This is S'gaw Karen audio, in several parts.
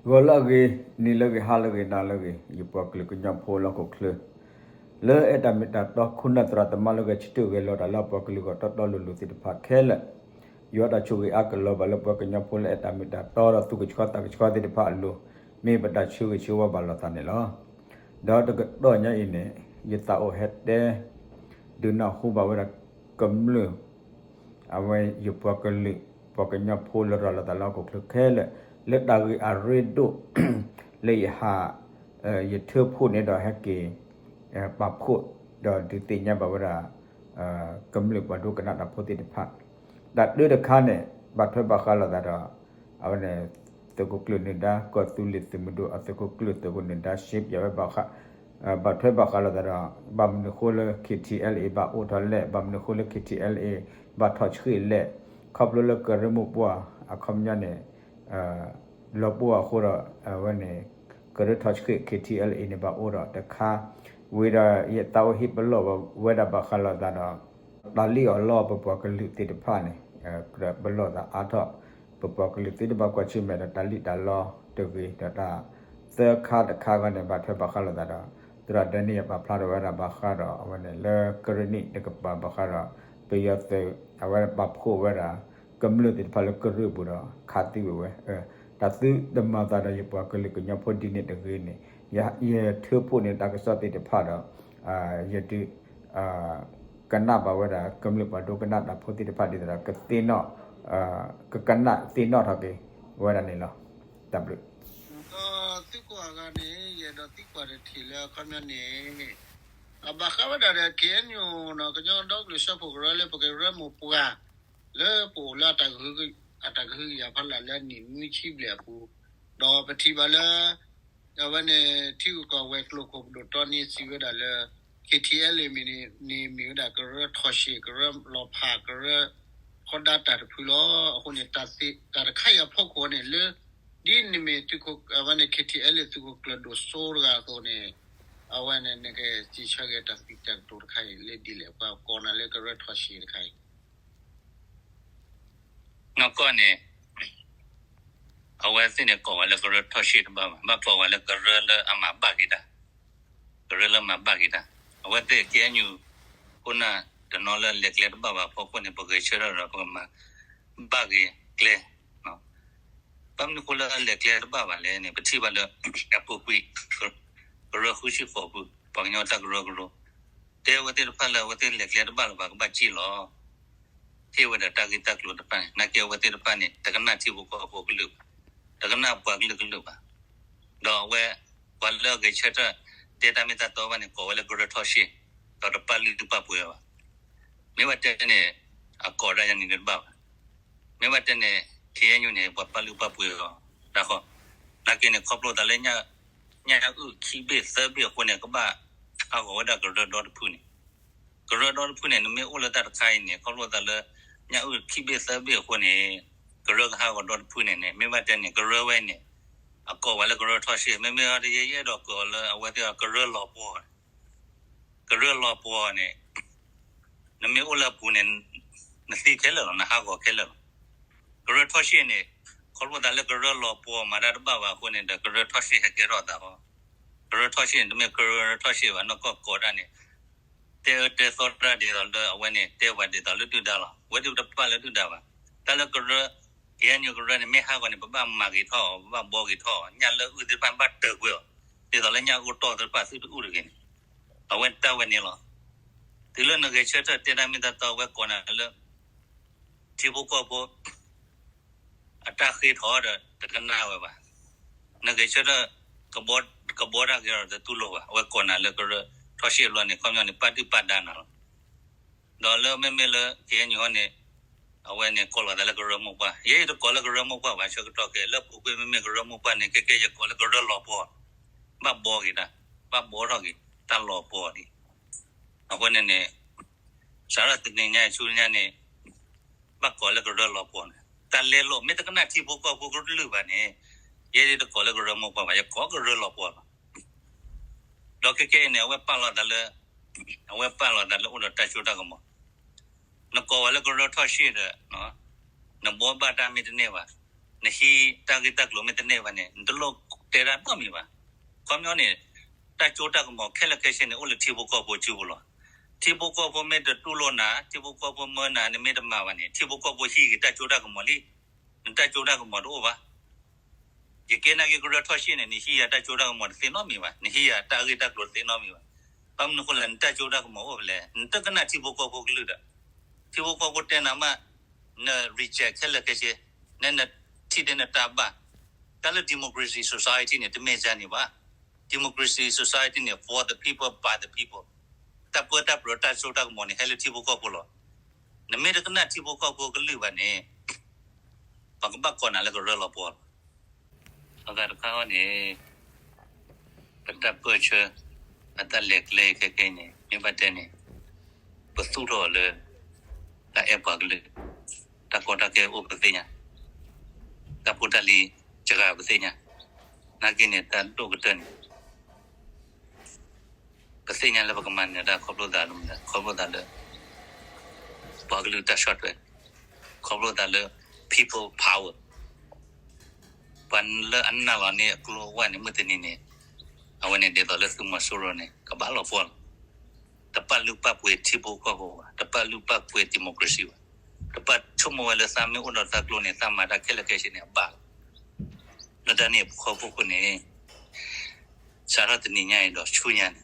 ဂီၤလၢအဂ့ၤ, နံၤလၢအဂ့ၤ, ဟါလၢအဂ့ၤ, နၤလၢအဂ့ၤ, ယပှၤကလုာ်ကညီဖိလၢဟီၣ်ခိၣ်ချၢ လၢအဲၣ်တၢ်မ့ၢ်တၢ်တီ ခိၣ်နၢ်သရၣ်သမါလၢဂဲၤဆၢထၢၣ်ဂဲၤလီၤတၢ်လၢအပှၤကလုာ်ဂီၢ်တီတီလိၤလိၤသ့ၣ်တဖၣ်ခဲလၢာ်, ယွၤတၢ်ဆိၣ်ဂ့ၤအါကလီၤဘၣ်လၢပှၤကညီဖိလၢအဲၣ်တၢ်မ့ၢ်တၢ်တီဒီးသူၣ်ကဆှီသးကဆှီသ့ၣ်တဖၣ်အလိၤ, မ့ၢ်ပတၢ်ဆၢဂ့ၤဆၢဝါဘၣ်လိာ်သးန့ၣ်လီၤ. ဒီးတကတီၢ်ညါအံၤန့ၣ် ယသးအိၣ်ဟဲတဲ ဒုးနၢ်ဟူဘၣ်ဝဲဒၣ်ကမျၢၢ် အဝဲယပှၤကလုာ် ပှၤကညီဖိလၢရၤလီၤသးလၢဟီၣ်ခိၣ်ချၢခဲလၢာ် လၢတၢ်ဂ့ၢ်အရ့ဒိၣ် လၢယဟး ယထၢဖှိၣ်န့ၣ်ဒီးဟဲက့ၤ ပာ်ဖှိၣ် ဒီးဒုးသ့ၣ်ညါဘၣ်ဝဲဒၣ် ကမျၢၢ်ပှၤဒိကနၣ်တၢ်ဖိသ့ၣ်တဖၣ် တၢ်တၢတခါန့ၣ် ဘၣ်ထွဲဘၣ်ဃးလိာ်သးဒီး အဝဲန့ၣ် သုးခိၣ်ကျၢၢ်နၢၤဒါ ကီၢ်သူလ့ၤသုးမုၢ်ဒိၣ်အသုးခိၣ်ကျၢၢ် သုးခိၣ်နၢၤဒါ ရှ့ပၠးဝဲဘၣ်ဃး ဘၣ်ထွဲဘၣ်ဃးလိာ်သးဒီး ဘၣ်မနုၤအဃိလၢ KTLA ဘၣ်အိၣ်ထီၣ်လဲၣ်, ဘၣ်မနုၤအဃိလၢ KTLA ဘၣ်ထီၣ်ဆှံလဲၣ်, ခီဖျိလၢကရၢမိၢ်ပှၢ်အခီပညီန့ၣ် လီၤပှီၢ်အဃိဒီး အဝဲန့ၣ် ကရၢထီၣ်ဆှံ KTLA န့ၣ် ဘၣ်အိၣ်ဒီးတခါ, ဝံၤဒီးယသးအိၣ်ဟ့ၣ်ပလီၢ်ဝဲဒၣ်ဘၣ်ဃးလိာ်သးဒီး တၢ်လံၣ်အီၣ်လီအီၣ်ပပှၤကလုာ်သ့ၣ်တဖၣ်န့ၣ် ပလီၢ်သးအါထီၣ်, ပပှၤကလုာ်သ့ၣ်တဖၣ်ကွၢ်ဆၢၣ်မဲာ်ဒီးတၢ်လံၣ်တၢ်လီတဂ့ၤ, ဒီးတၢ်သၢခါတခါဂီၢ်န့ၣ် ဘၣ်ထွဲဘၣ်ဃးလိာ်သးဒီး သရၣ်ဒၢနံၣ်ယပာ်ဖျါထီၣ်ဝဲဒၣ်ဘၣ်ဃးဒီး အဝဲန့ၣ်လၢကရၢနံၣ်တကပၤဘၣ်ဃးဒီး ပယီၤသုး အဝဲပာ်ဖှိၣ်ဝဲဒၣ် ကမျၢၢ်သ့ၣ်တဖၣ်လၢကရၢပူၤဒီးခးသံဝဲဝဲ, တၢ်သုတမၤသးဒီးယပှၤကလုာ်ကညီဖိဒ်န့ၣ်တဂ့ၤန့ၣ် ယထၢဖှိၣ်န့ၣ်တၢ်ကစီၣ်သ့ၣ်တဖၣ်ဒီး ယဒုး ကနၣ်ဘၣ်ဝဲဒၣ် ကမျၢၢ်ပှၤဒိကနၣ်တၢ်ဖိသ့ၣ်တဖၣ်ဒ်သိးဒီး ကသ့ၣ်နီၣ် ကကနၣ်သ့ၣ်နီၣ်ထီၣ်က့ၤဝဲဒၣ်န့ၣ်လီၤ. တၢ်ဘျုး ဒီးသုကွၢ်အဂၤန့ၣ် ယအဲၣ်ဒိးသံကွၢ်တထံၣ်လၢအခီပညီန့ၣ် အဘၣ်ဃးဝဲဒၣ်ဒီး KNU နီၤ ကညီဒီကလုာ်စၢဖှိၣ်ကရၢလၢပကရၢမိၢ်ပှၢ် လၢပအိၣ်လၢ အတၢ်ကဟုကယာ်ဖီလာ်လၢအနံၣ်နွံဆံဘျဲၣ်အပူၤ, ဒီးပထံၣ်ဘၣ်လၢ အဝဲန့ၣ် ထံဂုၤကီၢ်ဂၤကျိာ်ခိၣ်ပဒိၣ်တီနံစံးဝဲဒၣ်လၢ KTLA မ့ၢ်န့ၣ် မ့ၢ်ဝဲဒၣ်ကရၢထီၣ်ရှ့ၣ် ကရၢလီၤဖး ကရၢခီဒါတၢ်တဖုလီၤ. အဃိန့ၣ် တၢ်တခါအံၤအဖီခိၣ်န့ၣ်လၢ ဒ်နမ့ၢ်သုးခိၣ် အဝဲန့ၣ် KTLA သုးခိၣ်ကျၢၢ်ဒိၣ်စိတဂၤအသိးန့ၣ် အဝဲန့ၣ် နကစံးဆၢက့ၤတၢ်သံတၢ်ကတိၤတခါအံၤလၢဒ်လဲၣ် ပှၤကိးနၤလၢကရၢထီၣ်ရှ့ၣ်တခါအံၤ နီၢ်ကီၢ်န့ၣ် အဝဲသ့ၣ်န့ၣ်ကိးဝဲလၢကရၢထီၣ်ရှ့ၣ်တဘၣ်ဘၣ်, ဘၣ်ကိးဝဲလၢကရၢလၢအမၤဘၣ်က့ၤတၢ်, ကရၢလၢမၤဘၣ်က့ၤတၢ်, အဝဲသ့ၣ် KNU ခိၣ်နၢ်တနီၤလၢလဲၤကျဲတဘၣ်ဘၣ်အဖီခိၣ်န့ၣ် ပဂဲၤဆၢထၢၣ်ဒီးပကမၤဘၣ်က့ၤကျဲ ဘၣ်မနုၤအဃိလၢအလဲၤကျဲတဘၣ်ဘၣ်လဲၣ်န့ၣ် ပထံၣ်ဘၣ်လၢ အပူၤကွံာ် ကရၢဃုဆံဃိးပူၤ ပှၤကညီတၢ်ကရၢကရိ တဲအဝဲသ့ၣ်တဖၣ်လၢအဝဲသ့ၣ်လဲၤကျဲတဘၣ်လၢၤဘၣ် ကဘၣ်စံၣ်လီၤ ဟ့ၣ်ဝဲဒၣ်တၢ်ဂ့ၢ်တၢ်ကျိၤတဖၣ်န့ၣ် နာ်က့အဝဲသ့ၣ်တဖၣ်န့ၣ် တကနၣ်ထံဖိကီၢ်ဖိကလုာ်ဘၣ်, တကနၣ်ပှၤကလုာ်ကလုာ်ဘၣ်, ဒီးအဝဲ ပှၤလၢအဂဲၤဆၢထၢၣ် တဲတၢ်မ့ၢ်တၢ်တီဘၣ်န့ၣ် ကိးဝဲလၢကရၢထီၣ်ရှ့ၣ်, ဒီးတပာ်လုၢ်ပာ်ပှ့ၤဘၣ်, မ့ၢ်ဘၣ်တဲန့ၣ် အကိးဒၣ်ယၤန့ၣ်တဘၣ်ဘၣ်, မ့ၢ်ဘၣ်တဲန့ၣ် KNU န့ၣ် ပှၤပာ်လုၢ်ပာ်ပှ့ၤအီၤ တၢ်ဃီ, နာ်က့န့ၣ် ခီဖျိသးလၢ ညၣ်အုၣ်ခံဘ့ၣ်သၢဘ့ၣ်အဃိန့ၣ် ကဘၣ်ဟးဂီၤဝဲဒၣ်ကရၢဒီတဖုန့ၣ်, ကရၢဒီတဖုန့ၣ် နမ့ၢ်အိၣ်လၢတၢ်တခါအံၤန့ၣ် ခီဖျိသးလၢ ညၣ်အုၣ်ခံဘ့ၣ်သၢဘ့ၣ်အဃိန့ၣ် ကရၢကဟးဂီၤဒီတဖုန့ၣ်န့ၣ် မ့ၢ်ဘၣ်တဲန့ၣ် ကရၢဝဲန့ၣ် အကိးဝဲလၢကရၢထီၣ်ရှ့ၣ် မ့မ့ၢ်အီၤတယဲ ယအဲၣ်ဒိးကိးအီၤလၢအဝဲသ့ၣ်ကရၢလီၤပှီၢ် ကရၢလီၤပှီၢ်န့ၣ် နမ့ၢ်အိၣ်လၢအပူၤန့ၣ် နသံခဲလၢာ်လီၤ နဟးဂီၤခဲလၢာ်လီၤ. ကရၢထီၣ်ရှ့ၣ်န့ၣ် ခီဖျိသးလၢကရၢလီၤပှီၢ်မၤတၢ်တဘၣ်ဘၣ်အဃိန့ၣ်ဒီး ကရၢထီၣ်ရှ့ၣ်ဟဲကဲထီၣ်သးဃီ, ကရၢထီၣ်ရှ့ၣ်န့ၣ် တမ့ၢ်ကရၢထီၣ်ရှ့ၣ်ဘၣ် နီၢ်ကီၢ်ကိးဒၣ်န့ၣ် တဲအၢတဲသီတၢ်ဒ်သိးလၢအဝဲန့ၣ် တဲပှၤဒ်သိးလၢဒုၣ်ဒါလီၤ. ဝဲဒၣ်တပာ်လၢဒုၣ်ဒါဘၣ်. တၢ်လၢကရၢ KNU ကရၢန့ၣ် မ့ၢ်ဟးဂီၤန့ၣ် ပဘၣ်မၤဂ့ၤထီၣ်အီၤ ပဘၣ်ဘှီဂ့ၤထီၣ်အီၤ ညၣ်လၢအုၣ်သ့ၣ်တဖၣ်ဘၣ်တၢၢ်ကွံာ်အီၤ ဒ်သိးလၢညၣ်အုၣ်တီၢ်သ့ၣ်တဖၣ်သုတအုၣ်တဂ့ၤန့ၣ် အဝဲတၢ်ဝဲန့ၣ်လီၤ. တုၤလၢနဂဲၤဆၢထၢၣ်တဲတၢ်မ့ၢ်တၢ်တီ အဝဲကိးနၤလၢ ထံဖိကီၢ်ဖိ အတၢ်ဃ့ထီၣ်ဒီးတကနၣ်ဝဲဘၣ်. နဂဲၤဆၢထၢၣ် ကဘှီတၢ်က့ၤဒီးတတူၢ်လိာ်ဘၣ်. အဝဲကိးနၤလၢကရၢထီၣ်ရှ့ၣ်လီၤန့ၣ် ခီပညီန့ၣ် ပာ်ဒုၣ်ပာ်ဒါနၤလီၤ. ဒီးလၢမ့မ့ၢ်လၢ KNU န့ၣ် အဝဲန့ၣ်ကိးလီၤသးလၢကရၢမိၢ်ပှၢ် ယဲယတကိးလၢကရၢမိၢ်ပှၢ်ဘၣ် ဆၢကတီၢ်ခဲအံၤ လၢပူၤကွံာ်မ့မ့ၢ်ကရၢမိၢ်ပှၢ်န့ၣ် ခဲကဲယကိးလၢကရၢလီၤပှီၢ် ဘၣ်ဘှီက့ၤတၢ် ဘၣ်ဘှီထီၣ်က့ၤ တၢ်လီၤပှီၢ်ဒံး အဃိန့ၣ်န့ၣ် စးထီၣ်တနံၤညါဆူညါန့ၣ် ဘၣ်ကိးလၢကရၢလီၤပှီၢ်န့ၣ် တၢ်လဲလိာ် မ့ၢ်တကနၣ်ထံဖိကီၢ်ဖိကလုာ်ဘၣ်န့ၣ် ယဲယတကိးလၢကရၢမိၢ်ပှၢ်ဘၣ် ယကိးကရၢလီၤပှီၢ်လီၤ. ဒီးခဲကဲအံၤန့ၣ် အဝဲပာ်လီၤသးလၢ အဝဲပာ်လီၤသးလၢအိၣ်ဒီးတၢ်စိတၢ်ကမီၤ နကိးဝဲလၢကရၢထီၣ်ရှ့ၣ်ဒီး နဘှီဘၣ်တၢ်မ့ၢ်တန့ၢ်ဘၣ်, နဟံးတၢ်ဂ့ၢ်တၢ်ကျိၤမ့ၢ်တန့ၢ်ဘၣ်န့ၣ် နတလိၣ်တဲတၢ်နီတမံၤဘၣ်. ခီပညီန့ၣ် တၢ်စိတၢ်ကမီၤခဲလၢာ်ခဲဆ့န့ၣ် အိၣ်လၢထံဖိကီၢ်ဖိစုပူၤလီၤ. ထံဖိကီၢ်ဖိမ့ၢ်တတူၢ်လိာ်နၤ, ထံဖိကီၢ်ဖိမၢနၤ, နမ့ၢ်တမၤဘၣ်န့ၣ် ထံဖိကီၢ်ဖိဟံးက့ၤတၢ်စိတၢ်ကမီၤလံ. နတၢ်စိတၢ်ကမီၤတအိၣ်ဘၣ်. ယကဲနာ်က့ကရၢထီၣ်ရှ့ၣ်န့ၣ် နဟံးယၤတၢ်စိတၢ်ကမီၤတသ့နီတမံၤဘၣ်. နဟံးယၤတၢ်ဂ့ၢ်တၢ်ကျိၤတသ့နီတမံၤဘၣ်. ဘၣ်မနုၤအဃိလဲၣ်, နတၢ်ကနၣ်ထံဖိကီၢ်ဖိကလုၢ်ဒီး ထံဖိကီၢ်ဖိတဲနၤမး, န reject ခဲလၢာ်ခဲဆ့, နထံၣ်ထဲနတၢ်ဘၣ်. တၢ်လၢ democracy society န့ၣ် တမ့ၢ်ဒ်န့ၣ်ဘၣ်. Democracy society န့ၣ် for the people, by the people. တၢ်ပၢတၢ်ပြးတၢ်စိတၢ်ကမီၤန့ၣ် ဟဲလၢထံဖိကီၢ်ဖိလီၤ. နမ့ၢ်တကနၣ်ထံဖိကီၢ်ဖိကလုၢ်ဘၣ်န့ၣ် ပကဘၣ်ကိးနၤလၢကရၢလီၤပှီၢ်လီၤ. အဂၤတခါအံၤန့ၣ် ပတၢ်ပၢၢ်ဆၢ အတၢ်လဲၤကျဲခဲကဲအံၤန့ၣ် မ့ၢ်ဘၣ်တဲန့ၣ် ပသူၣ်ထီၣ်လၢ တၢ်အဲၣ်ပှၤကလုာ်, တၢ်ကီတၢ်ခဲအိၣ်ပသ့ၣ်ညါ, တၢ်ဖိတၢ်လံၤစှၤပသ့ၣ်ညါ, နာ်က့န့ၣ် တၢ်ဒိၣ်ကတၢၢ်န့ၣ် ပသ့ၣ်ညါလၢပကမၤနၢၤတၢ်ခီဖျိသးလၢမနုၤလဲၣ်, ခီဖျိသးလၢ ပှၤကလုာ်တၢ်ဆီၣ်ထွဲ, ခီဖျိသးလၢ people power. ပှၤလၢအနာ်လီၤန့ၢ်အကျိၤအဝဲန့ၣ် မုၢ်တနံၤန့ၣ် အဝဲန့ၣ်ဒ်သိးလၢသုးမီၤစိရိၤန့ၣ် ကဘၣ်လီၤပှီၢ်လီၤ. တပာ်လုၢ်ပာ်ပှ့ၤထံဖိကီၢ်ဖိဘၣ်, တပာ်လုၢ်ပာ်ပှ့ၤ democracy ဘၣ်, တပာ်ဆိကမိၣ်ဝဲလၢသးမ့ၢ်အိၣ်ဒီးတၢ်ကျိၤန့ၣ် သးမၤတၢ်ခဲလၢာ်ခဲဆ့န့ၣ် အဘၣ်လီၤ. လၢတၢ်န့ၣ်အဖီခိၣ်န့ၣ် စးထီၣ်တနံၤညါအံၤဒီးဆူညါန့ၣ်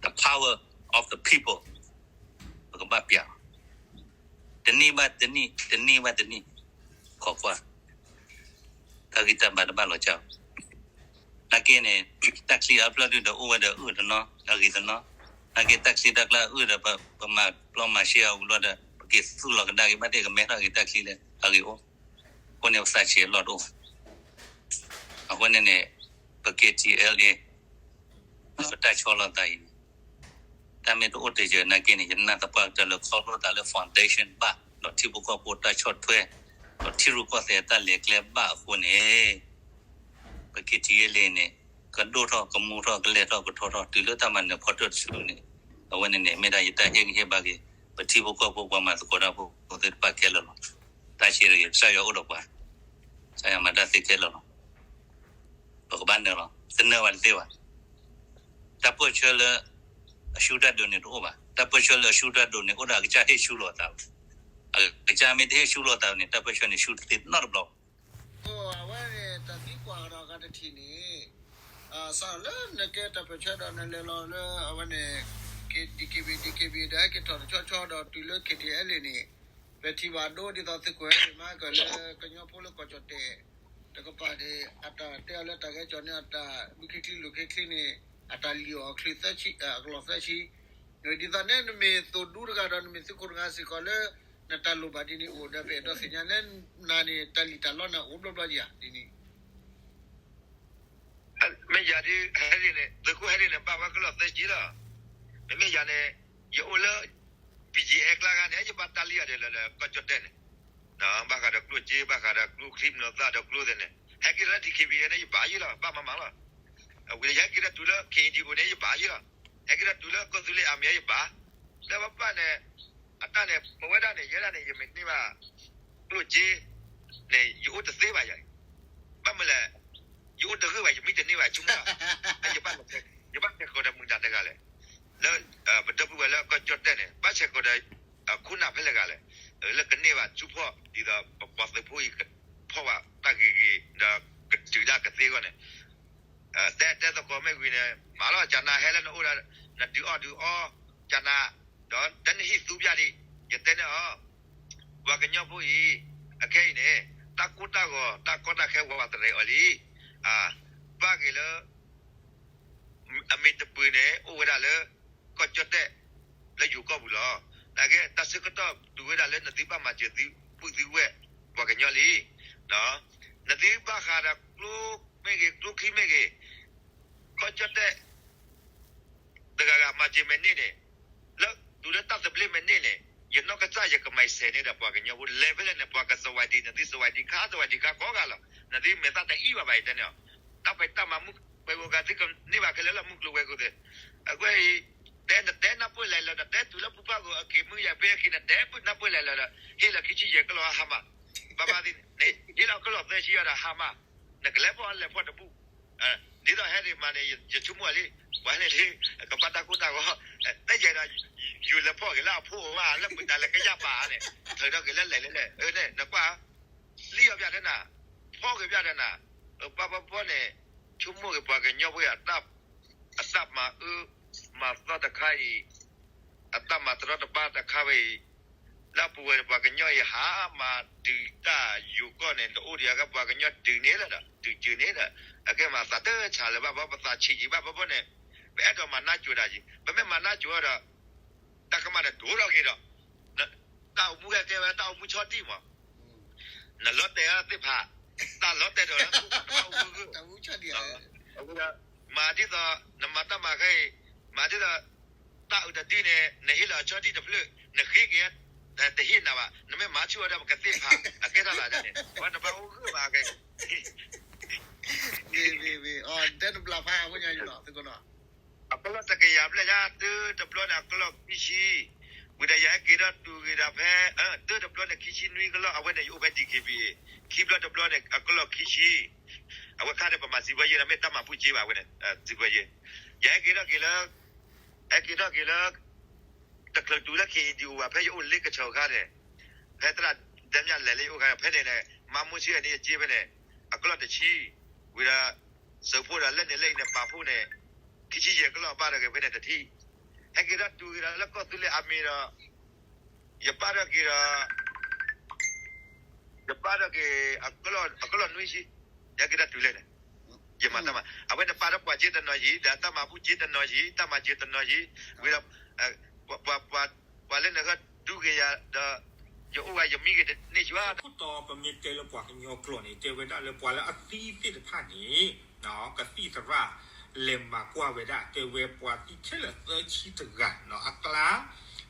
the power of the people ပကဘၣ်ပျးအီၤ တနံၣ်ဘၣ်တနံၣ်, တနံၣ်ဘၣ်တနံၣ်, ခိးကွၢ် တၢ်ဂံၢ်တၢ်ဘါတဘၣ်လီၤစၢ်ဘၣ်. နာ်က့န့ၣ် တၢ်ချံအဖျၢၣ်ဒုဒီးအိၣ်ဝဲဒီးအုၣ်တနီၤ အဂ့ၤတနီၤ, နာ်က့တၢ်ချံတၢ်ကျါအုၣ်ဒီး ပမၤပျီမၤရှဲအီၤဝံၤလီၤဒီး ပက့ၤသူၣ်လီၤကဒါက့ၤဘၣ်သ့ၣ် ကမဲထီၣ်က့ၤတၢ်ချံလၢအဂ့ၤအိၣ်, အဃိန့ၣ်ပသးဆံးအလီၢ်တအိၣ်ဘၣ်. အဃိန့ၣ်န့ၣ် ပ K T L A ပတၢ်ဆီၣ်လီၤသးအံၤန့ၣ် တၢ်မ့ၢ်တအိၣ်တယၢၢ်နာ်က့န့ၣ် ယနာ်သပှၢ်ကတၢၢ်လၢခီဖျိသးလၢ foundation ဘၣ် ဒီးထံဖိကီၢ်ဖိတၢ်ဆီၣ်ထွဲ ဒီးထံရူၢ်ကီၢ်သဲးအတၢ်လဲၤကျဲဘၣ်အဃိန့ၣ် ပ K T L A န့ၣ် ကဒိၣ်ထီၣ်ကမူထီၣ်ကလဲၢ်ထီၣ်ကထီထီၣ်တုၤလၢတၢ်မၤနၢၤဖီတၢၣ်တစုန့ၣ် အဝဲန့ၣ်န့ၣ် မ့ၢ်ဒၣ်ယတၢ်ဟ့ၣ်ဂံၢ်ဟ့ၣ်ဘါက့ၤ ပထံဖိကီၢ်ဖိပှၤမၤသကိးတၢ်ဖိသ့ၣ်တဖၣ်ခဲလၢာ်လီၤ. တၢ်ဆံးတဂ့ၤ ကစၢ်ယွၤအိၣ်ဒီးပှၤ ကစၢ်ယွၤမၤတၢ်သ့ခဲလၢာ်လီၤ. ပကဘၣ်နၢၤလီၤ. တနၢၤဘၣ်တသ့ဘၣ်. တၢ်ပၢၢ်ဆၢလၢအဆူၣ်တၢ်ဒိၣ်န့ၣ်တအိၣ်ဘၣ်. တၢ်ပၢၢ်ဆၢလၢအဆူၣ်တၢ်ဒိၣ်န့ၣ် အိၣ်ဒီးအကစၢ်ဟ့ၣ်ဆူၣ်လီၤသးဘၣ်. အကစၢ်မ့ၢ်တဟ့ၣ်ဆူၣ်လီၤသးန့ၣ် တၢ်ပၢၢ်ဆၢန့ၣ်ဆူၣ်တသ့နီတဘျီဘၣ်. အဝဲန့ၣ် တၢ်သံကွၢ်ကဒီးအဂၤတထံၣ်န့ၣ် စးလၢနကဲတၢ်ပၢၢ်ဆၢဒီးနလဲၤလီၤလၢအဝဲန့ၣ် DKB, DKB ဒီးဟဲက့ၤထီၣ်တဆီဆီဒီးတုၤလၢ K T L A န့ၣ် ပထံၣ်ဘၣ်ဒိဒ်သိးသုးခိၣ်ဟဲန့ၣ် မၤကလၢကညီဖိလၢကီၢ်ကၠီၣ်တဲၣ် တကပၤန့ၣ် အတၢ်တဲအီၤလၢတၢ်ဂဲၤကီၤန့ၣ် အတၢ်ဒူခံချံလိာ်ခံချံန့ၣ် အတၢ်လံၣ်အီၤအကလုာ်သၢဆံ, အကလီၢ်သၢဆံ, ဒ်သိးန့ၣ်နမ့ၢ်သိၣ်ဒူတဂၤဒီးနမ့ၢ်သုးခိၣ်တဂၤစ့ၢ်ကီးလၢ နတၢ်လိၣ်ဘၣ်ဒ်န့ၣ်အိၣ်ဒီး ပအဲၣ်ဒိးသ့ၣ်ညါလၢနၤန့ၣ် တၢ်လံၣ်တၢ်လီနၤအိၣ်ဘျီဘျီဧါဒ်န့ၣ် မ့ၢ်ယၤဒ် ဟဲဒ်န့ၣ် သုးခိၣ်ဟဲဒ်န့ၣ် ဘၣ်ဝဲကလီၢ်သၢဆံလီၤ. မ့မ့ၢ်ယၤန့ၣ် ယအိၣ်လၢ B G F ကျါဂၤန့ၣ် ယဘၣ်တၢ်လံအီၤဒ်လၢလၢကီၢ်ကၠီၣ်တဲၣ်န့ၣ် ဘၣ်ဃးဒီးကျိၣ်စ့ ဘၣ်ဃးဒီးကျိချံမျိာ်သၣ်ဒီးကျိသ့ၣ်န့ၣ် ဟဲက့ၤလၢ D K B A န့ၣ် ယဘၣ်ယံလီၤ ဘၣ်မၤမၤလီၤ. ဝံၤလၢယဟဲက့ၤဒီးတုၤလၢ K N D O န့ၣ် ယဘၣ်ယံလီၤ. ဟဲက့ၤဒီးတုၤလၢကီၢ်သူလ့ၤအမံၤ ယဘၣ် လၢပပၢ်န့ၣ် အတၢ်န့ၣ် မ့ၢ်ဝဲဒၣ်န့ၣ် ယဲဒၣ်န့ၣ် ယမ့ၢ်န့ၢ်ဘၣ် ကျိၣ်စ့န့ၣ် ယအိၣ်တသ့ဘၣ်ယၤ ဘၣ်မနုၤလဲၣ် ယအိၣ်တဂ့ၢ်ဘၣ် ယမံတန့ၢ်ဘၣ် ဆိကမိၣ်လီၤ. ယဘၣ်ဆဲးကျိးဒီးမုၢ်တၢ်တဂၤလဲၣ် လၢပဒီပုၢ်ဝဲၢ်လၢကီၢ်ကၠီၣ်တဲၣ်န့ၣ် ဘၣ်ဆဲးကျိးဒီး ခိၣ်နၢ်ဖဲလဲၣ်ဂၤလဲၣ် လၢကန့ၢ်ဘၣ်ဆူဖီၣ် ဒ်သိးပပှၤသုးဖိအံၤ ဖီၣ်ဘၣ်တၢ်ဂ့ၤဂ့ၤ ဒီးကတုၤဒၣ်ကသ့အဂီၢ်န့ၣ် တဲတဲသကိးမ့ၢ်ဝံၤန့ၣ် မၤလီၤ ကနၤဟဲလၢနအိၣ်ဒီး နဒုးအီၣ်ဒုးအီ ကနၤ ဒီးတနဟံၣ်သူပျၢ်ဒံး ယတဲန့ၣ်အီၤ ပှၤကညီဖိအံၤ အခဲအံၤန့ၣ် တၢ်ကိၢ်တၢ်ဂီၤ တၢ်ကီတၢ်ခဲဝးတရဲးအီၤလံ ဘၣ်က့ၤလၢ အမ့ၢ်တပှ့ၤန့ၣ် အိၣ်ဝဲဒၣ်လၢ ကီၢ်ကၠီၣ်တဲၣ် လၢယိၤကီၢ်ပူၤလီၤ. နာ်က့ တၢ်ဆၢကတီၢ်တုၤဝဲဒၣ်လၢနသုဘၣ်မၤစၢၤသုပုၢ်သုဝဲၢ် ပှၤကညီလံ. နသုဘၣ်ဃးဒီးကျိမ့ၢ်ဂ့ၤ ကျိချံမ့ၢ်ဂ့ၤ ကီၢ်ကၠီၣ်တဲၣ် တဂၤဂၤမၤစၢၤမဲာ်န့ၢ်န့ၣ် လၢတုၤလၢတၢ်သဘျ့မဲာ်န့ၢ်န့ၣ် ယနီၢ်ကစၢ်ယကမၤစၢၤန့ၢ်ဒီးပှၤကညီဖိ လဲၤဖဲလဲၣ်န့ၣ် ပှၤကစဝၤဒံး နသုစဝၤဒံးခါ စဝၤဒံးခါကိးဂၤလီၤ. နသုမဲာ်သၣ်တအံၣ်ဘၣ်ဘၣ် ယတဲန့ၣ်အီၤ တၢ်ဖဲတၢ်မၤမုၢ် ပှဲၤဂိၢ်ဂၤသုကန့ၢ်ဘၣ်ခဲလၢာ်လၢမုၢ်ကျိၤဝဲၤကွာ်သ့ၣ် အကွဲၢ်အံၤ တဲနတဲနၢ်ပၢၢ်လဲၤလၢ နတဲတုၤလၢပူၤပၢ်ဂီၤအက့ၤမုၢ်ယၤဖဲအခံ နတဲနၢ်ပၢၢ်လဲၤလၢ ဟ့ၣ်လီၤခံဆံယဲၢ်ကလီၤဟါမး ဘၣ်ဘၣ်သ့ၣ်န့ၣ် ဟ့ၣ်လီၤအကလီၢ်သၢဆံအီၤဒီးဟါမၢ်, နကလဲၤဖီၣ်လဲၤဖီၣ်တဘူၣ်, ဒ်သိးဟဲဒံးမးန့ၣ် ယဆိကမိၣ်လံ, ပှၤန့ၣ်လံ ကဘၣ်တၢ်ကိၢ်တၢ်ဂီၤ, တဲယဲဒီး ယလဲၤဖီၣ်က့ၤလၢအဖိမး လၢပတၢ်လဲၤကယၢ်ပာ်န့ၣ် ထုးထီၣ်က့ၤလၢလဲၤလဲၤလဲၣ်, နကွၢ် လံၣ်အီၤပျၢ်တနၤ, ဖီၣ်က့ၤပျၢ်တနၤ, ပှၤပှၤပှၤန့ၣ် ဆိကမိၣ်က့ၤပှၤကညီဖိအတၢ် အတၢ်မၤအၢ မၤသီတခါအံၤ, အတၢ်မၤတရီတပါတခါဝဲအံၤ, လၢအပူၤဝဲပှၤကညီအံၤ ဟးမၤဒုးတၢ်ယိၤကီၢ်န့ၣ် တအိၣ်ဒံးအဂၤ ပှၤကညီဒုးန့ၣ်လၢဒီး ဒုးစၢၤန့ၣ်ဒီး အကဲမၤသးတဆးလၢၤဘၣ် ဘၣ်ပသးဆံးကံဘၣ်ဘၣ်ဘၣ်န့ၣ်, ပအဲၣ်ဒိးမၤနၢ်ကိၤတၢ်ကံ, ပမ့ၢ်မၤနၢ်ကိၤအီၤဒီး တၢ်ကမၣ်န့ၣ်ဒိၣ်ထီၣ်က့ၤဒီး တၢ်အိၣ်မူကဲကဲဝဲ တၢ်အိၣ်မူဆီၣ်တံၢ်မး, နလီၤတဲာ်သ့ၣ်ဖး, တၢ်လီၤတဲာ်ဒီးလၢနဘၣ်အိၣ်ဂၢၢ်ဂၢၢ်, မၤဒ်သိး နမၤတၢ်မၤခဲအံၤ, မၤဒ်သိး တၢ်အုးတဒုန့ၣ် နဟ့ၣ်လီၤအဆီၣ်တံၢ်တဖျၢၣ် နဃ့က့ၤ တဟ့ၣ်နၤဘၣ်, နမ့ၢ်မၤဆူၣ်ဝဲဒီးပကသ့ၣ်ဖး အကဲထီၣ်သးဒ်န့ၣ် ဝဲနဘၣ်အိၣ်ဂၢၢ်ဘၣ်ကဲ တဲနဘျါဖးအဝဲညါလီၤ အကလီၢ်တကယၤဘျဲၣ်ညါ တၢတဘျီန့ၣ် အကလီၢ်ခံဆံ, ဝံၤဒီးယဟဲက့ၤထီၣ်တုၤက့ၤဒီးဖဲ တၢတဘျီန့ၣ် ခံဆံနွံကလီၢ် အဝဲန့ၣ်ယအိၣ်ဖဲ D K B A, ခံဘျီတဘျီန့ၣ် အကလီၢ်ခံဆံ, အဝဲခါန့ၣ် ပမၤစံးဘၢယဲဒီး မ့ၢ်တၢ်မၤဘူၣ်စ့ဘၣ် အဝဲန့ၣ် စံးဘၢယဲ, ယဟဲက့ၤထီၣ်က့ၤလၢ ဟဲက့ၤထီၣ်က့ၤလၢ တချုးတုၤလၢ K A D O ဘၣ် ဖဲယအိၣ်လ့ကဆီၤခါန့ၣ်, ဖဲသရၣ်ဒဲမၠၣ်လဲၤလၢယအိၣ်ခါ ဖဲန့ၣ်န့ၣ် မါမူဆံအနံၣ်အစ့ဖဲန့ၣ် အကလီၢ်တဆံ, ဝံၤဒီး စၢၤဖိဒီးလၢန့ၣ်လၢအံၤန့ၣ် ပာ်ဖှိၣ်န့ၣ် ခံဆံယဲၢ်ကလီၢ် ဘၣ်ဒီးက့ၤဖဲန့ၣ်တထံၣ်, ဟဲက့ၤထီၣ်တုၤက့ၤဒီးလၢကီၢ်သူလ့ၤအမ့ၢ်ဒီး ယပာ်ထီၣ်က့ၤဒီး ယပာ်ထီၣ်က့ၤ အကလီၢ်နွံဆံ, ယဟဲက့ၤထီၣ်တုၤလဲၣ်န့ၣ်, ယမၤတၢ်မၤ အဝဲန့ၣ်ပာ်ထီၣ်ပှၤစ့တနီၤယံၤ ဒီးတၢ်မၤဘူၣ်စ့တနီၤယံၤ တၢ်မၤစ့တနီၤယံၤ, ဝံၤဒီး ပှၤလၢနဂၢၢ်ဒူက့ၤယၤဒီး ယအိၣ်ဝဲယမံဂ့ၤတန့ၢ်ယွၤ ခိၣ်တီပမ့ၢ်တဲလၢပှၤကညီကျိာ်န့ၣ် တဲဝဲဒၣ်လၢပှၤလၢအသံသ့ၣ်တဖၣ်န့ၣ် ကသံၣ်သရၣ် လဲၤမၤကွၢ်ဝဲဒၣ် တဲဝဲပှၤသံခဲလၢာ်သၢဆံတဂၤ အကျါ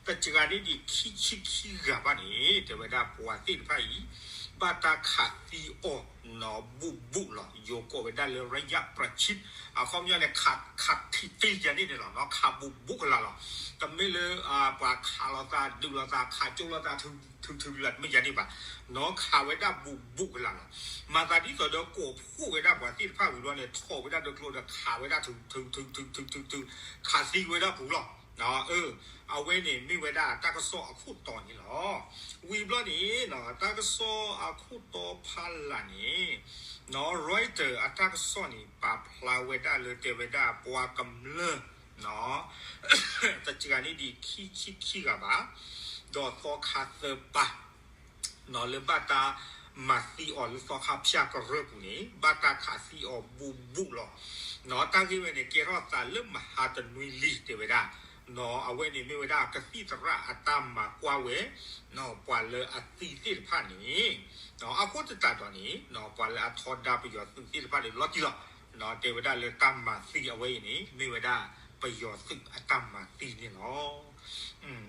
တစှၤန့ၢ်ဒံးခံဆံခံဂၤဘၣ်န့ၣ် တဲဝဲဒၣ်ပှၤသ့ၣ်တဖၣ်အံၤ ဘၣ်တၢ်ခးသံအီၤ ဘူးဘူးလီၤ ယိၤကိးဝဲဒၣ်လၢ ရယပြချစ် အခီပညီန့ၣ် ခးထံၣ်သ့ယၤန့ၣ်န့ၣ်လီၤ ခးဘူးဘူးကလာ်လီၤ တမ့ၢ်လၢ ပှၤခးလိာ်သး ဒုးလိာ်သး ခးကၠိလိာ်သး ထုထုထုလၢတမ့ၢ်ယၤန့ၣ်ဘၣ် နီၢ်ခးဝဲဒၣ်ဘူးဘူးကလာ်လီၤ မၤသးဒ်သိးဒီးကိးဖှိၣ်ဝဲဒၣ်ပှၤသ့ၣ်တဖၣ်ဝံၤဘျီန့ၣ် ထီၣ်ဝဲဒၣ်ဒီးကျိဒီးခးဝဲဒၣ်ထုထုထုထုထုထု ခးသံဝဲဒၣ်ပူၤလီၤ အဝဲန့ၣ်မ့ၢ်ဝဲဒၣ်တၢ်ကစီၣ်အခိၣ်တီန့ၣ်လီၤ ဝံၤဘျီန့ၣ် တၢ်ကစီၣ်အခိၣ်တီဖးလာ်န့ၣ် Reuters အတၢ်ကစီၣ်န့ၣ် ပာ်ဖျါဝဲဒၣ်လၢတဲဝဲဒၣ်ပှၤကမျၢၢ် တစှၤန့ၢ်ဒံးခံဆံခံဂၤဘၣ် ဒီးသီခါသၢပၢ် လၢဘၣ်တၢ်မၤသံအီၤလၢသီခါဖၠၣ်ကရၢၢ်ပူၤန့ၣ် ဘၣ်တၢ်ခးသံအီၤဘူးဘူးလီၤ တၢ်ဂ့ၢ်ဝဲန့ၣ် ကဲထီၣ်သးလၢမဟါတနွံလံတဲဝဲဒၣ် အဝဲန့ၣ်မ့ၢ်ဝဲဒၣ်ကသံၣ်သရၣ်အတၢ်မၤကွၢ်ဝဲ ပှၤလၢအသံသ့ၣ်တဖၣ်န့ၣ် အဃိသတးဒီးန့ၣ် ပှၤလၢအထီဒါပယီၤသုးသ့ၣ်တဖၣ်န့ၣ် လီၤတံၢ်လီၤ တဲဝဲဒၣ်လၢတၢ်မၤသံအဝဲအံၤန့ၣ် မ့ၢ်ဝဲဒၣ်ပယီၤသုးအတၢ်မၤသံန့ၣ်လီၤ.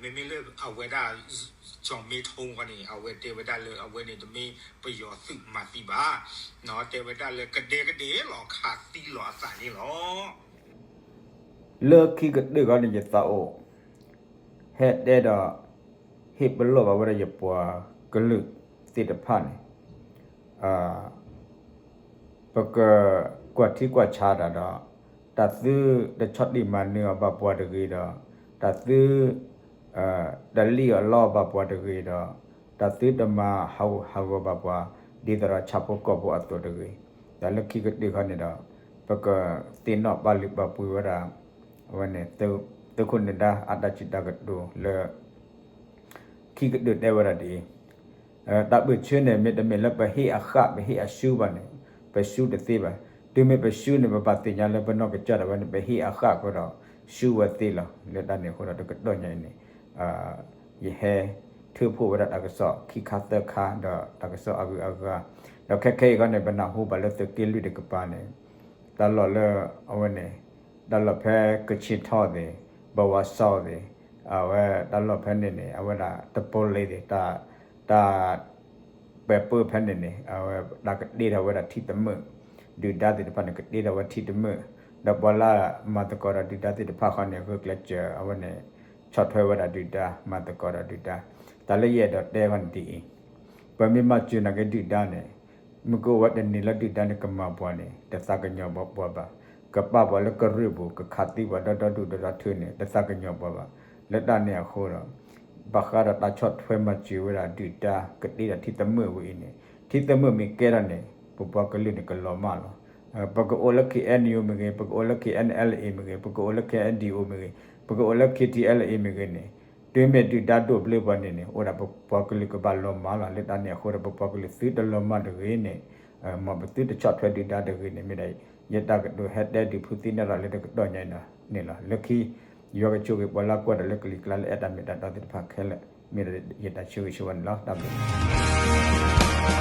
မ့မ့ၢ်လၢအဝဲဒၣ် ကၠီၤမ့ထိၣ်ဃီန့ၣ် အဝဲတဲဝဲဒၣ်လၢအဝဲန့ၣ်တမ့ၢ်ပယီၤသုးမၤသံဘၣ်, တဲဝဲဒၣ်လၢကဒဲကဒဲလီၤခးသံလီၤအသးန့ၣ်လီၤ. လၢခံကတၢၢ်ခီန့ၣ် ယသးအိၣ် ဟဲတဲဒီး ဟ့ၣ်ပလီၢ်ဘၣ်ဝဲဒၣ်ယပှၤကလုာ်သ့ၣ်တဖၣ်န့ၣ် ပကကွၢ်ထံကွၢ်ဆးတၢ်ဒီး တၢ်သုတဆီၣ်တံၢ်မၤနၢၤအီၤဘၣ်ပှၤတဂ့ၤဒီး တၢ်သု တလံၣ်အီၣ်လီအီၣ်ဘၣ်ပှၤတဂ့ၤဒီး တၢ်သုတမၤဟးဂူာ်ဟးဂီၤဘၣ်ပှၤ ဒ်သိးဒီးဆၣ်ဖိကီၢ်ဖိအသိးတဂ့ၤ, ဒီးလၢခံကတၢၢ်ခီန့ၣ်ဒီး ပကသ့ၣ်နီၣ်ပာ်လုၢ်ပာ်ပှ့ၤဝဲဒၣ် အဝဲန့ၣ် သုးခိၣ်နၢၤဒါအတၢ်စံးတၢ်ကတိၤလၢ ခံကတၢၢ်တဲဝဲဒၣ်ဒ်အံၤ, တၢ်ဘၢၣ်ဆၢန့ၣ် မ့တမ့ၢ်လၢပဟ့ၣ်အဃၣ် ပဟ့ၣ်အရှုံးဘၣ်န့ၣ် ပရှုံးတသ့ဘၣ်. တုၤမ့ၢ်ပရှုံးန့ၣ် ပဘၣ်သ့ၣ်ညါလၢပနီၢ်ကစၢ်ဒၣ်ဝဲန့ၣ် ပဟ့ၣ်အဃၣ်အဃိဒီး ရှုံးဝဲသ့လီၤ. လၢတၢ်န့ၣ်အဃိဒီး တကတီၢ်ညါအံၤန့ၣ် ယဟဲထုးဖှိၣ်ဝဲဒၣ်တၢ်ကစီၣ်ခံခါသၢခါဒီးတၢ်ကစီၣ်အဂုၤအဂၤ, ဒီးခဲခဲအံၤခီန့ၣ် ပနၢ်ဟူဘၣ်လၢသုးက့လွံၢ်တကပၤန့ၣ် တၢ်လီၢ်လၢအဝဲန့ၣ် တၢ်လီၢ်ဖဲကဆ့ထီၣ်သ့ၣ်, ဘဝါစီၣ်သ့ၣ်, အဝဲတၢ်လီၢ်ဖဲန့ၣ်န့ၣ် အဝဲဒၣ်တပီလ့သ့ၣ်, တၢ် ပဲၤပၢၢ်ဖဲန့ၣ်န့ၣ် အဝဲဒၣ်ကတ့ထီၣ်ဝဲဒၣ်ထံတမုာ်, ဒုၣ်ဒါသ့ၣ်တဖၣ်န့ၣ် ကတ့ထီၣ်ဝဲထံတမုာ်, ဒီးပှၤလၢမၤသကိးဒီးဒုၣ်ဒါသ့ၣ်တဖၣ်ဃီန့ၣ် ဂုာ်ကျဲးစၢးအဝဲန့ၣ် ဆီၣ်ထွဲဝဲဒၣ်ဒုၣ်ဒါ မၤသကိးဒီးဒုၣ်ဒါ, တၢ်လၢယအဲၣ်ဒိးတဲဃီန့ၣ်ဒ်အံၤ, ပမ့ၢ်မၤစၢၤနာ်က့ဒုၣ်ဒါန့ၣ် မ့ၢ်ကအိၣ်ဝဲတန့ၢ်လၢဒုၣ်ဒါန့ၣ် ကမၤပှၤန့ၣ် တသးကညီၤပှၤဘၣ်. ကပာ်ပှၤလၢကရၢၢ်ပူၤ ကခးသံပှၤဒီဒူၣ်ဒီထၢန့ၣ် တသးကညီၤပှၤဘၣ်. လၢတၢ်န့ၣ်အဃိဒီး ဘၣ်ဃးဒီးတၢ်ဆီၣ်ထွဲမၤစၢၤဝဲဒၣ်ဒုၣ်ဒါ ကတ့ဒီးထံသမိၣ်ဝဲအံၤန့ၣ် ထံသမိၣ်မ့ၢ်ကဲထီၣ်န့ၣ် ပပှၤကလုာ်န့ၣ်ကလီၤမၢ်လီၤ. ပကအိၣ်လၢ K N U မ့ၢ်ဂ့ၤ, ပကအိၣ်လၢ K N L A မ့ၢ်ဂ့ၤ, ပကအိၣ်လၢ K N D O မ့ၢ်ဂ့ၤ, ပကအိၣ်လၢ K T L A မ့ၢ်ဂ့ၤန့ၣ် တုၤမ့ၢ်ဒုၣ်ဒါဒိၣ်ဘျၢပှၤန့ၣ်န့ၣ် အိၣ်ဒၣ်ပပှၤကလုာ်ကဘၣ်လီၤမၢ်လီၤ. လၢတၢ်န့ၣ်အဃိဒီး ပပှၤကလုာ်သုတလီၤမၢ်တဂ့ၤန့ၣ် မ်ပသုတဆီၣ်ထွဲဒုၣ်ဒါတဂ့ၤန့ၣ် မ့ၢ်ဒၣ် ယတၢ်ကတိၤဟဲတဲဒုးဖုသံန့ၣ်ဒီးလၢတကတီၢ်ညါအံၤန့ၣ်လီၤ. လၢခံ ယွၤကဆိၣ်ဂ့ၤပှၤလၢအကွၢ်တၢ်လၢကလံၤကျါလၢအဲၣ်တၢ်မ့ၢ်တၢ်တီသ့ၣ်တဖၣ်ခဲလၢာ် မ့ၢ်ဒၣ်ယတၢ်ဆၢဂ့ၤဆၢဝါန့ၣ်လီၤ. တၢ်ဘျုး